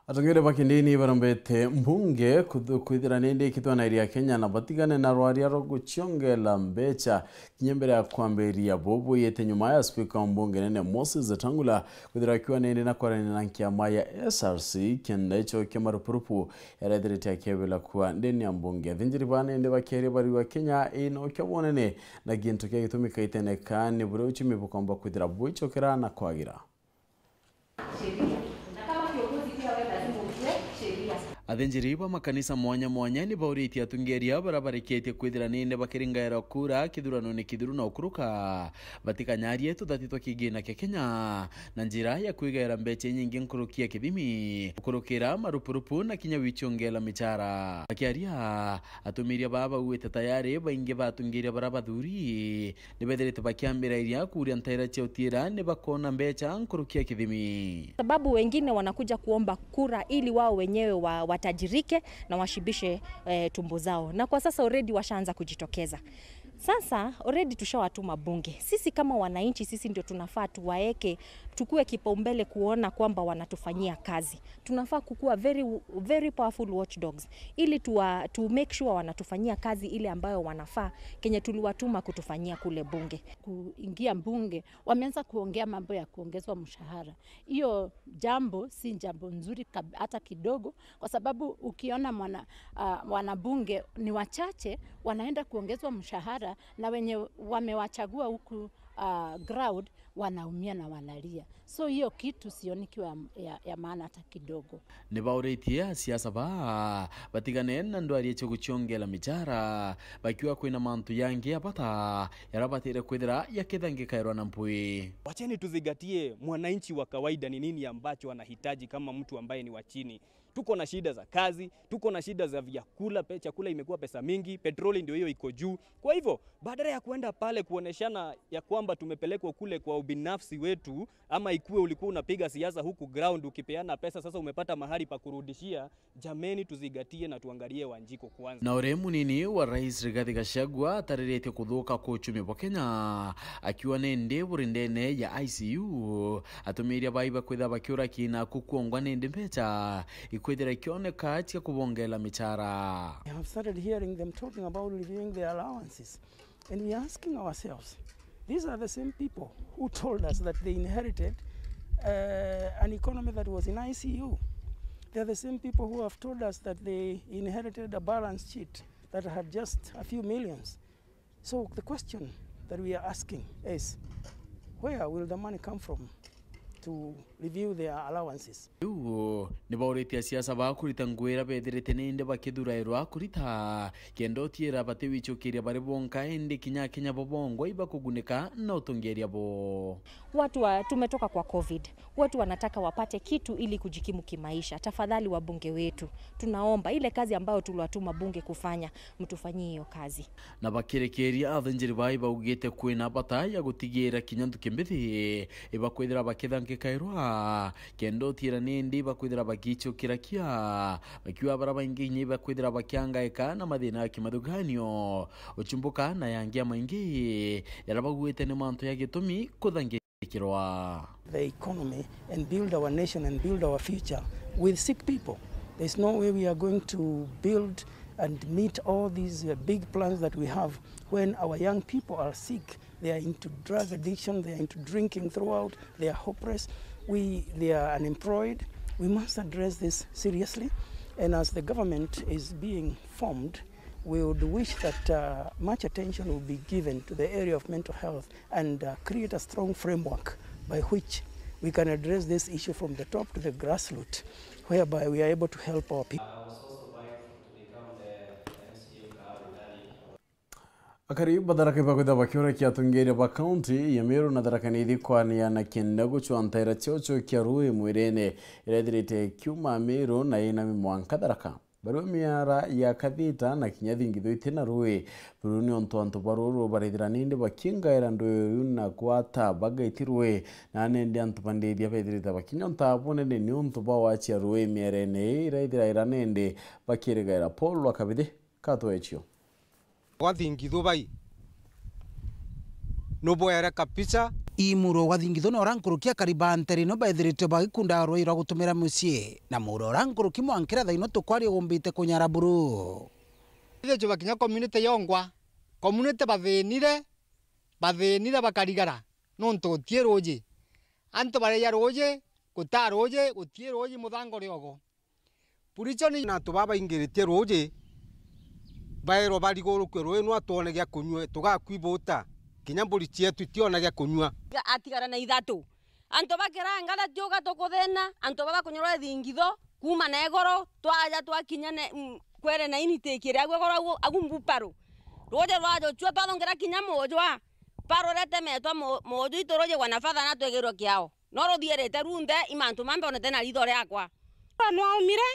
Atongere ba kindini barombete mbunge kuthu-, kwithira nindi ikitwanairia Kenya na batigane na rwaria rwa guciongela mbecha kinya mbere ya kwambiria. Bubu buyite nyuma ya spika wa mbunge nene Moses Wetangula kwithira akiwa nindi na kwarania na nkiama ya S R C kenda icokia marupurupu yarethirite akiebela kuwa ndeni ya mbunge. Athinjiri ba nindi bakieria bariwa Kenya ina ukia bwonene na gintu kia gitumi kaiteneka ni buria uchumi bukomba kwithira bwicokera na kwagira. Athinjiri ba makanisa mwanya mwanya ni bauritie atungeria baria bareketie kwithira nini bakiringaira kura kithuranone kithiru na ukuruka batikanyarie tuthati twa kigina kia Kenya na njira ya kwigaira mbecha inyingi nkuruki ya kithimi, gukurukira marupurupu na kinya wichongela michara. Bakiaria, atumiria baa bauite tayari baingi ba atungeria baria bathuri ni bethirite bakiambirairia kuuria ntaira cia utiira ni bakoona mbecha nkuruki ya kithimi. Sababu wengine wanakuja kuomba kura ili wao wenyewe wa-, watajirike na washibishe, eh, tumbo zao. Na kwa sasa already washaanza kujitokeza. Sasa already tushawatuma bunge. Sisi kama wananchi, sisi ndio tunafaa tuwaeke, tukue kipaumbele kuona kwamba wanatufanyia kazi. Tunafaa kukua very, very powerful watchdogs ili tuwa-, to make sure wanatufanyia kazi ile ambayo wanafaa, kenye tuliwatuma kutufanyia kule bunge. Kuingia bunge, wameanza kuongea mambo ya kuongezwa mshahara. Hiyo jambo si jambo nzuri kab-, hata kidogo, kwa sababu ukiona mwana, ah, wanabunge ni wachache wanaenda kuongezwa mshahara, na wenye wamewachagua huku, ah, ground wanaumia na wanalia. So hiyo kitu sioni kiwa ya, ya maana hata kidogo. Ni bauritie asiasa baa batigane na ndwari cia guciongela michara, bakiuga kwina mantu yangi ya bata yarabatire kwithira yakithangikairwa na mpwi. Wacheni tuzingatie mwananchi wa kawaida ni nini ambacho anahitaji kama mtu ambaye ni wa chini. Tuko na shida za kazi, tuko na shida za vyakula, pe-, chakula imekuwa pesa mingi, petroli ndio hiyo iko juu. Kwa hivyo, badala ya kuenda pale kuoneshana ya kwamba tumepelekwa kule kwa ubinafsi wetu, ama ikue ulikuwa unapiga siasa huku ground ukipeana pesa, sasa umepata mahali pa kurudishia, jameni, tuzingatie na tuangalie Wanjiko kwanza. Na uria munini wa Rais Rigathi Gachagua atariritie kuthuka kwa uchumi bwa Kenya, akiuga nindi buri ndene ya I C U, atumiria bai bakwitha bakiura kina kukuongwa nindi mbecha ikwithira ikioneka cia kubongela michara. I have started hearing them talking about reviewing their allowances. And we are asking ourselves, these are the same people who told us that they inherited, uh, an economy that was in I C U. They are the same people who have told us that they inherited a balance sheet that had just a few millions. So the question that we are asking is, where will the money come from to review their allowances? Riu ni bauritie asiasa baa kurita ngugi iria bethirite nindi bakithurairwa kurita, kenda utiira batiwichukiria bari bonka, indi kinya Akenya bo bongwa ibakugunika na utongeria bo. Watu wa, tumetoka kwa covid. Watu wanataka wapate kitu ili kujikimu kimaisha. Tafadhali wabunge wetu, tunaomba ile kazi ambayo tuliwatuma bunge kufanya, mtufanyie hiyo kazi. Na bakirekeria, athinjiri baa ibaugite kwina bata ya gutigira kinya nthuki mbithi ibakwithira bakithangikairwa, kenda utiira nindi ibakwithira bagichukira kia, bakiuga bara baingi inya ibakwithira bakiangaika na mathina ya kimathuganio, uchumbuka na yangi ya maingi, yara bauite ni mantu ya gitumi kuthangi- ikirwa. The economy and build our nation and build our future with sick people. There's no way we are going to build and meet all these, uh, big plans that we have. When our young people are sick, they are into drug addiction, they are into drinking throughout, they are hopeless, we, they are unemployed. We must address this seriously, and as the government is being formed, we would wish that, uh, much attention will be given to the area of mental health and, uh, create a strong framework by which we can address this issue from the top to the grassroots, whereby we are able to help our people. Akari ba Tharaka ibakwithirwa bakiuria kia atongeria ba kaunti ya Meru na Tharaka Nithi kwania na kenda gucwa ntaira cio cio kia rui mwirene iria ithirite ikiuma Meru na inami mwanka Tharaka. Barua miara ya Kathita na kinya Thingithu iti na rui. Buru ni untu antu ba ruru barithira nindi bakingaira ndui iu na gwata bagaiti rui. Na nindi antu ba ndithia bethirite bakinyonta bunene ni untu bwa wachia rui mierene ii iraithiraira nindi bakirigaira. Paul wa Kabithi, katwecio. Gwa Thingithu bai nubwere kabisa. Imuro gwa Thingithu na uria nkuruki akari ba ntere ino baithiritwe bagikundaga rui rwa gutumira mucii, na muro uria nkuruki mwankira thaino tukwaria umbite kunyara buru. Ithe chuba kinya community yongwa, community bathinire, bathinire bakarigara, nontu gutii ruuji. Antu bareja ruuji, gutaa ruuji, gutii ruuji, muthango riogo. Purichoni na antu baa baingiritie ruuji, baerwa barigurukue ruuji, nwa twone gia kunyua, tugakwibuta, kinya mburi cietu itiona gia kunyua. Atigara na ithatu. Antu ba Kiranga na Tiuga tukuthina, antu baba kunyorwa Thingitho, kuuma na igoro, twaja twakinya ne, mm, kwere na initiki ria igoro agu, agu mbu paru. Ruuji rwajuchua, twathungira kinya mujwa, paru retemetwa mu-, muju itu ruuji gwa na fatha na twigirwe kiao. No ruthiirite runthe, i mantu mambe onete na riitho riakwa. Nwaumire,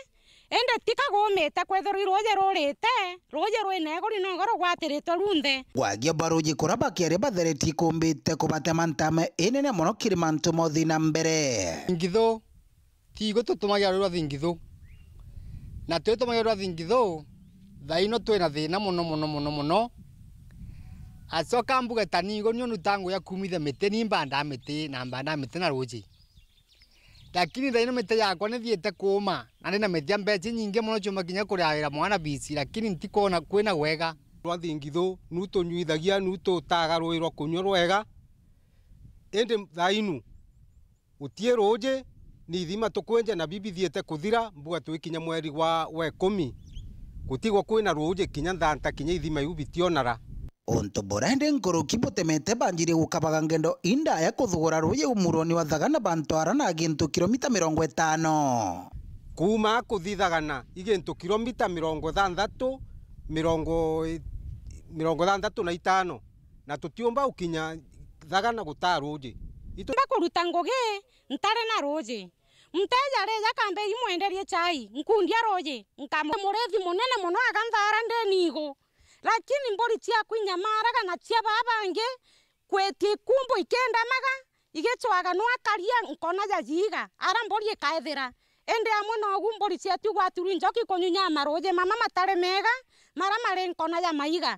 indi ti kagumite kwithirwa i ruuji rurite, ruuji rwina iguri nogo rugwatiritwe runthe. Gwagia bwa ruuji kuria bakiaria batheretie kumbite kubatema ntame inene mono kiri mantu mothi na mbere. Ngithu, tigo tutumagira rui rwa Thingithu. Na twitumagira rwa Thingithu, thaino twina thina mono, mono, mono, mono. Acoka mbuge ta nigo nio nutangu ya kumithia miti, ni mbandaa miti, na mbandaa miti na ruuji. Lakini thaino miti yakwa nithiite kuuma, na ndi na miti ya mbeca inyingi mono ciuma kinya kuriaira mwana bici, lakini ntikwona kwina wega. Rwa Thingithu, nu tunyuithagia, nu tutaga ruui rwa kunyua rwega, indi thainu, gutii ruuji, ni ithima tukwenja na bibithiite kuthira, mbuga twikinya mweri gwa, wa ikumi, gutigwa kwina ruuji kinya nthanta, kinya ithima iu bitionara. Untu buria ndi nkuruki butemete banjirie gukabaga ngendo indaya kuthugura ruuji umuroni wa Thagana ba Ntwara na gintu kilomita mirongo itano. Kuuma kuthi Thagana i gintu kilomita mirongo ithanthatu, mirongo i-, mirongo ithanthatu na itano, na tutiumba gukinya Thagana gutaa ruuji. Itu- Mba kuruta ngugi ntari na ruuji. Mteja arija akambe imwenderie chai, nkundia ruuji, nkamu-, murithi munene mono aganthara ndeni igu. Lakini mburi ciaku inyamaraga na cia baa bangi kwitia ikumbu ikindamaga, igicwaga nwakaria nkona jajiiga, ara mburi ikaethira. Indi amwe nogu mburi cietu igwatirwa i njoki kunyunya maruuji mama matari mega, mara mari nkona ja maiga.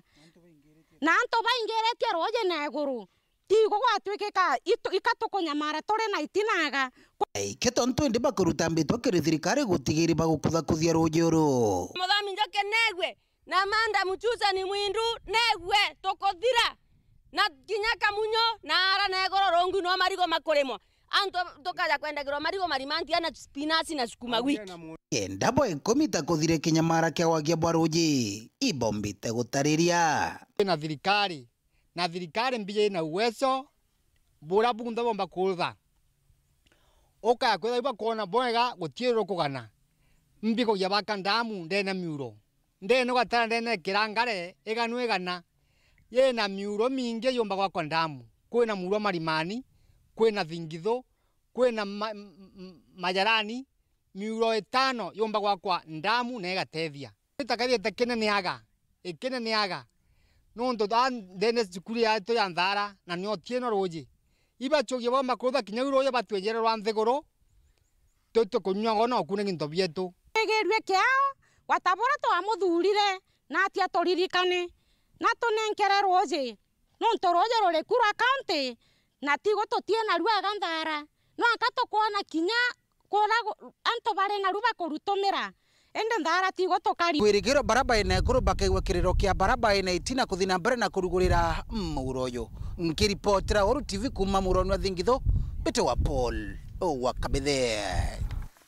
Na antu baingiritie ruuji na iguru, tigo gwatwikika itu-, ikatukunyamara turi na itinaga. Ike tontu indi bakuruta mbitwa kiri thirikari gutigiri bagukuthakuthia ruuji uru. Muthomi Njoki negwe, na Madam Susan Mwindu negwe, tukuthira. Na kinya Kamunyo, na ara na igoro rungu no marigo makurimwa. Antu tukaja kwendagirwa marigo marimantia na spinach na sukuma wiki. Kenda bwa ikumi ta kuthire kinyamara kia gwagia bwa ruuji, ibombite gutariria. Na thirikari, na thirikari mbija ina uwezo, bura bunthe bomba kurutha. Ukaya kwithirwa ibakwona bwega gutii rukugana. Mbikugia baka ndamu ndene miuro. Ndene ugatara ndene kirangare, iganu igana. Yina miuro mingi yumba gwakwa ndamu. Kwina muuro Marimani, kwina Thingithu, kwina ma-, m-, m-, Majarani, miuro itano yumba gwakwa ndamu na igatethia. Itakethite kineneaga, ikineneaga. Nontu thaa ndene cukuru yetu ya Nthara, na nio tieno ruuji. Ibachugie bomba kurutha kinya u ruuji batwenjere rwa nthiguru, tu-, tukunyua ngo na ukune ginto bietu. Twigirue kiao, gwata bura twamuthurire, na atia turirikane, na tunenkere ruuji. Nontu ruuji ruri ku rwa kaunti, na tigo tutii naru aga Nthara. Nwanka tukwona kinya kura gu-, antu bari naru bakurutumira. Indi nthara tigwe tukari. Kwirigiro baraba ina iguru bakaigua kiriro kia baraba ina itina kuthi na mbere na kurugurira muuro uyu. Nkiripotera Weru T V kuuma muuroni wa Thingithu, mbitagwa Paul wa Kabithe.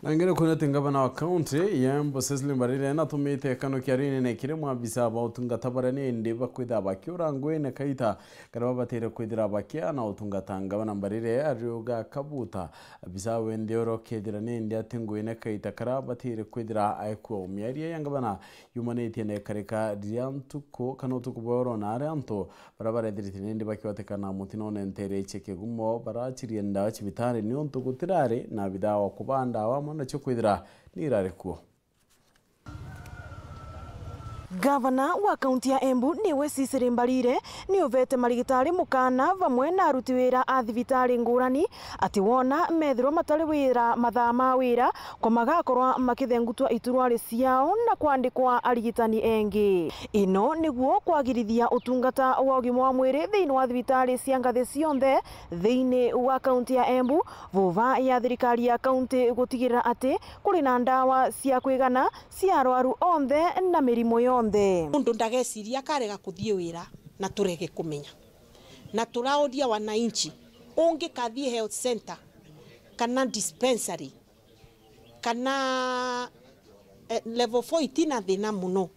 Na ngene kwona ati ngavana wa kaunti ya Embu Cecily Mbarire natumite kano kia rinene kiri maabisa ba utungata baria nindi bakwithira bakiura nguine kaita karia babatire kwithira bakiana utungata. Ngavana Mbarire ariuga kabuta abisa wende oro kethira nindi ati nguine kaita karia abatire kwithira aikua. Miario ya ngavana yumanitie na ikarika ria ntuku kana utuku bwa oro na aria antu baria barethirite nindi bakiwatikana mutinone nteere cia kigumo barachirie ndawa cibitari niuntu gutirari na abithaa wa kubaa ndawa amwe nacio kwithira ni irari kuo. Gavana wa kaunti ya Embu niwe Cecily Mbarire ni uvete marigitari mukana vamwe na aruti wira a thibitari ngurani ati wona methirwa matari wira mathaa ma wira ko magakorwa makithengutwa iturwari ciao na kwandikwa arigitani engi. Ino niguo kwagirithia utungata wa ugima wa mwiri thiini wa thibitari cia ngathi cionthe thiini wa kaunti ya Embu, vuva ya thirikari ya kaunti gutigirira ati kuri na ndawa cia kwigana cia arwaru onthe na mirimo yonthe. Mundu ndageciria akarega kuthii wira na turege kumenya. Na turauria wananchi, ungikathii health center kana dispensary kana, eh, level four itina thina muno.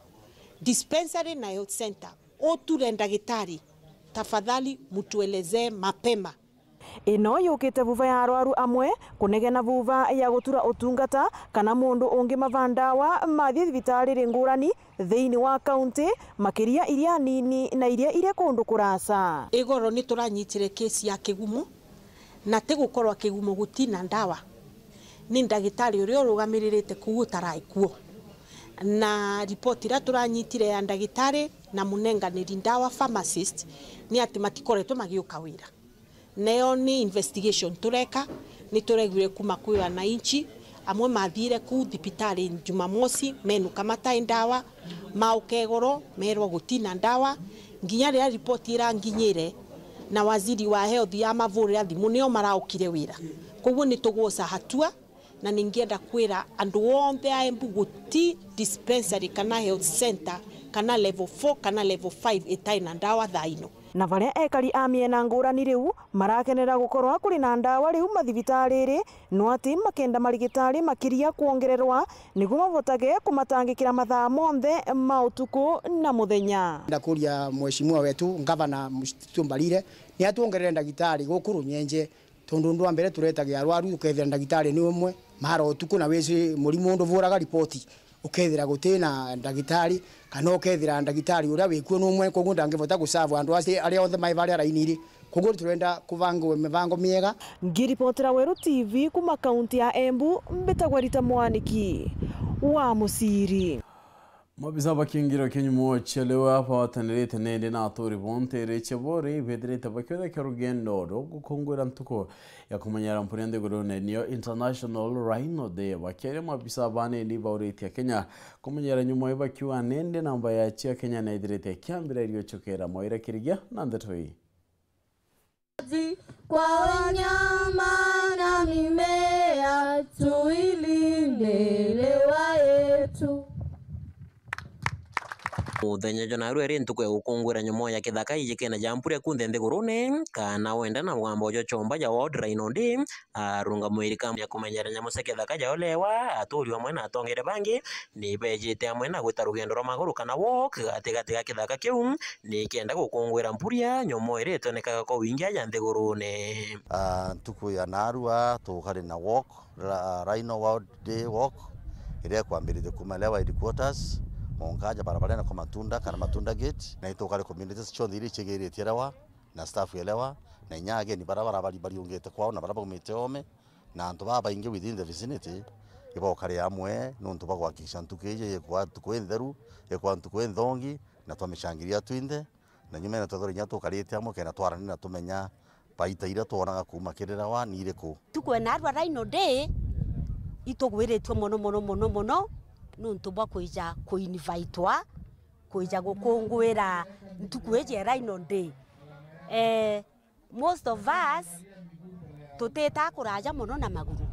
Dispensary na health center, uture ndagitari, tafadhali mutuelezee mapema. Ino yukite vuva ya arwaru amwe kunegena vuva ya gutura utungata kana mundu ungimava ndawa mathii thibitariri ngurani thiini wa kaunti, makiria iria nini na iria iri kundu kuraca. Igoro ni turanyitire kesi ya kigumo, na ti gukorwa kigumo gutina ndawa. Ni ndagitari uria urugamiririte kuu utarai kuo, na ripoti iria turanyitire ya ndagitari na munenganiri ndawa, pharmacist, ni ati matikoretwe magiuka wira. Nayo ni investigation tureka, ni turegwire kuma kwi wananchi, amwe mathiire kuu thibitari Jumamosi, menuka matai ndawa, mauka igoro, merwa gutina ndawa, nginya riria ripoti iranginyire na waziri wa health yamavurira thimu, nio maraukire wira. Koguo ni tuguosa hatua, na ningienda kwira andu onthe a Embu guti dispensary kana health center kana level four kana level five itai na ndawa thaa ino. Na varia ekari a miena ngurani riu marakenera gukorwa kuri na ndawa riu mathibitariri, no ati makenda marigitari makiria kwongererwa niguo mavotage kumatangikira mathaa monthe ma utuku na muthenya. Ndakuria mheshimiwa wetu, Ngavana Mheshimiwa Mbarire, ni atuongerere ndagitari guku Runyenje. Tondu undu wa mbere turetagia arwaru, ukethira ndagitari ni umwe, mara utuku na wisi murimu nduvuraga ripoti, ukethira guti na ndagitari, kana ukethira ndagitari uria wikuo ni umwe, koguo ndangivota guserve andu acio aria onthe mai varia raini iri. Koguo turenda kubangwe mibango miega. Ngiripotera Weru T V kuma kaunti ya Embu, mbitagwa Rita Mwaniki wa Muciri. Maabisa ba kiingiro kia nyumo cia lewa bawatanirite nindi na aturi bo nteere cia Bori bethirite bakiothakia rugendo rwa gukungwira ntuku ya kumenyera mpuri nthigurune, niyo International Rhino Day. Bakiaria, maabisa ba nindi bauritie Akenya kumenyera nyumo ii bakiuga nindi namba ya cia Kenya na ithirite ikiambira iriuchukira. Mwaira Kirigia na ndeto ii. Kwa wanyama na mimea, tuilinde lewa yetu. Muthenya jwa narua iri ntuku ya gukungwira nyomo ya kithaka ijikene ja mpura kunthe nthigurune, kana wenda na mugambo jwa chomba ja World Rhino Day, arungamiri kambi ya kumenyera nyamu cia kithaka ja ulewa, aturi amwe na atongere bangi, ni bejite amwe na gwita rugendo rwa maguru kana walk gatigati ga kithaka kiu, nikenda gukungwira mpuria nyomo iria itonekaga kwa wingi aja nthigurune. Ah, ntuku ya narua tukari na walk, ra-, Rhino World Day Walk, iria ikwambiriria kuma Lewa Headquarters, Monkaja barabarene kwa Matunda kana Matunda Gate, na itukari communities cionthe iria icigiritie Lewa na staff ya Lewa, na inya ageni bara barabari bariungite kwao na bara baumite ome, na antu babaingi within the vicinity, ibokare amwe nuntu bwa kuhakikisha ntuku iji ikwa ntuku intheru, ikwa ntuku inthongi, na twamicangiria twinthe, na nyuma ino twethirwa inya tukarite amwe kenda twarania na tumenya baita iria twonaga kuuma kiri Lewa ni iriku. Ntuku ya narua Rhino Day itugwiritue mono, mono, mono, mono, nuntu bwa kwija kuinvitwa, kwija gukungwira ntuku iji ya Rhino Day. Eh, Most of us tutitaa kuraja mono na maguru.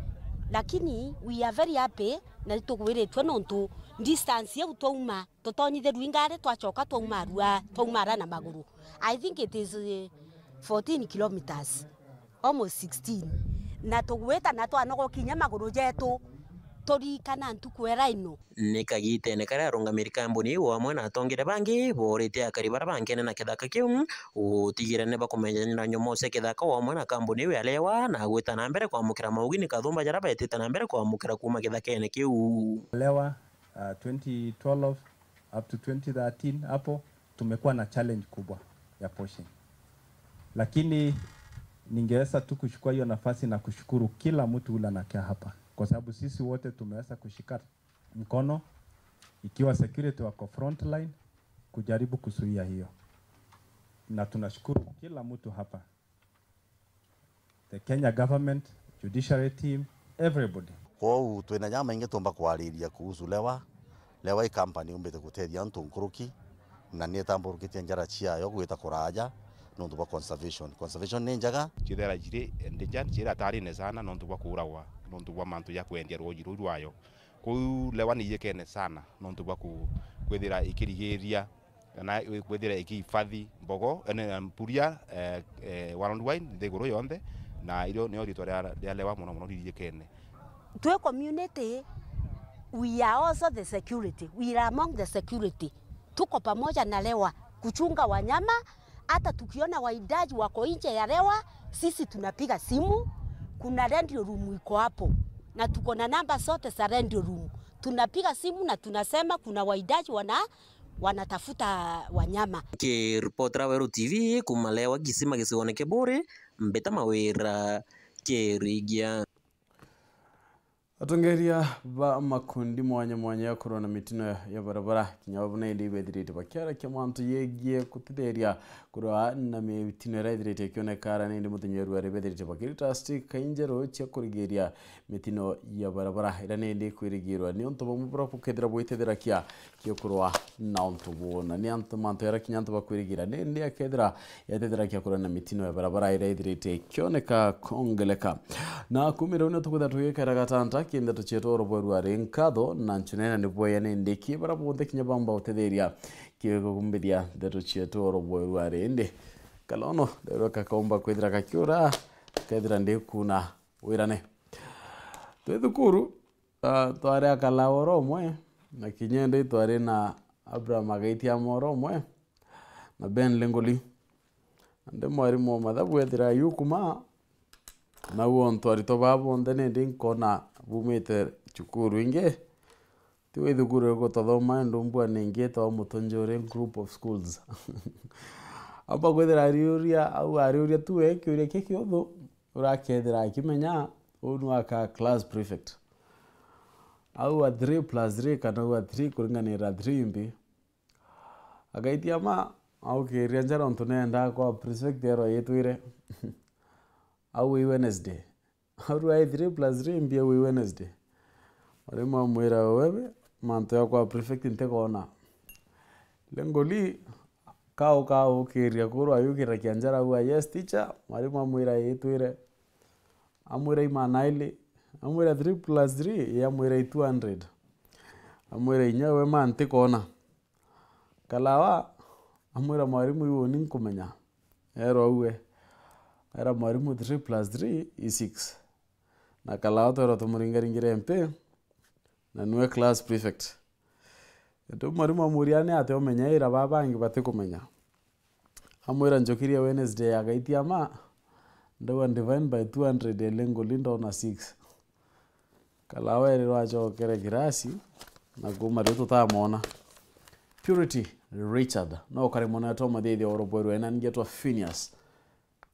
Lakini we are very happy na nitukuiritue nontu distance iu twauma, tutonyithirue ingari, twacoka twauma arua, twauma ara na maguru. I think it is, eh, fourteen kilometres, almost sixteen. Na tugwita na twanogokia kinya maguru jetu, turirikana ntuku era ino. Ni kagitene karia arungamiri kambuni iu amwe na atongeria bangi boorite akari baria bankene na kithaka kiu gutigirira ni bakumenyanira nyomoo cia kithaka o amwe na kambuni iu ya Lewa na gwita na mbere kwamukira maugini kathumba jaria baetite na mbere kwamukira kuuma kithakene kiu. Lewa, uh, twenty twelve up to twenty thirteen hapo tumekuwa na challenge kubwa ya poaching. Lakini ningeweza tu kuchukua hiyo nafasi na kushukuru kila mtu ule anakaa hapa, kwa sababu sisi wote tumeweza kushika mkono, ikiwa security wako front line, kujaribu kuzuia hiyo. Na tunashukuru kila mtu hapa. The Kenya government, judiciary team, everybody. Kwou twina jamaingi tumba kwariria kuhusu Lewa. Lewa i company yumbite gutethia antu nkuruki, na ni itamburukitie njara ciayo gwita kuraja nontu bwa conservation. Conservation ni njega. Cithera ciri endangered, cira atarine sana nontu bwa kuuragwa, nontu bwa mantu ja kwendia rwoji ruu rwayo. Kuu Lewa ni iyikene sana nontu bwa ku-, kwithira ikirigiria kana kwithira ikihifadhi mbogo, ene, mpuria, eh, eh, wildlife nthiguru yonthe, na irio nio ritwa ria, ria Lewa mono mono ririkene. Twi community, we are also the security, we are among the security. Tuko pamoja na Lewa kuchunga wanyama. Hata tukiona wahitaji wako nje ya Lewa, sisi tunapiga simu. Kuna radio room iko hapo na tuko na namba zote za radio room. Tunapiga simu na tunasema kuna wahitaji wana-, wanatafuta wanyama. Kiripotera Weru T V kuuma Lewa Kisima gicigoone kia Buuri, Mbita Mawira Kirigia. Atongeria ba makundi mwanya mwanya ya kurwa na mitino ya, ya barabara, kinya babo na indi ibethirite bakiarakia mantu yegie gutitheria kurwa na mitino iria ithirite ikioneka ara na indi muthenya wa rua ribethirite bakirita stick injeru cia kurigiria mitino ya barabara, iria na indi ikwirigirwa ni untu bumwe buria bukethira bwitetherakia kiukurwa na untu buna. Ni antu, mantu jaria kinya antu bakwirigira, ni indi akethira yatetheragia kurwa na mitino ya barabara iria ithirite ikioneka kwongeleka. Na kuumira uu nio tukwithira tugikera gatanta ki ndeto cietu oro bweru ari nkatho na nchunene ni bweya ni ndiki bara bonthe kinya bamba utetheria kigukumbithia ndeto cietu oro bweru ari indi. Kalono nderwe kakomba kwithira gakiura, kethira ndikuna wirane. Twi thukuru, Ah, twari akalawa oro umwe, na kinya indi twari na Abraham Agaitiama oro umwe, na Ben Lengoli. Na ndi mwarimu wa mathabu ethira yukuma, na uo ontu aritwa baa bonthe nindi nkona bumite cukuru ingi. Ti wi thukuru iriku twathoma, indi umbua ningi etagwa Mutunjuri Group of Schools. Amba kwithira ariuria, au ariuria tu we kiuria ki kiuthu, uria akethira akimenya, uu niwe akaa class prefect. Au a three plus three kana au a three kuringanira three mbi. Agaitia ma, aukiria njara untu nendaa kwa prefect erwa yitwire. Au wi Wednesday. Au a three plus three mbi au wi Wednesday. Mwarimu amwira, wewe, mantu ya kwa prefect ntikona. Lengoli, kau kaukiria kurwa ayukira kianjara au a, yes teacher, mwarimu amwira yitwire. Amwira i maana ili, amwira three plus three, i amwira i two hundred. Amwira inya we ma ntikona. Kalawa, amwira mwarimu iwe uni nkumenya. Erwa uwe. Era mwarimu three plus three i six. Na Kalawa twerwa tumuringaringire mpi, na niwe class prefect. Indi mwarimu amuria ni atia umenya ira baa bangi batikumenya. Amwira njukiria Wednesday agaitia ma, ndauga divine by two hundred ele nguli ndona six. Kalawa erirwa acokere kirasi, na kuuma riu tutamwona. Purity Richard, no ukari mwana wetu wa mathithio wa Urubweru, ena ngetwa Phineas.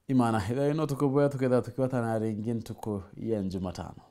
Imana, ithai no tukubwea tuketha tukiwatana ringi ntuku ya Jumatano.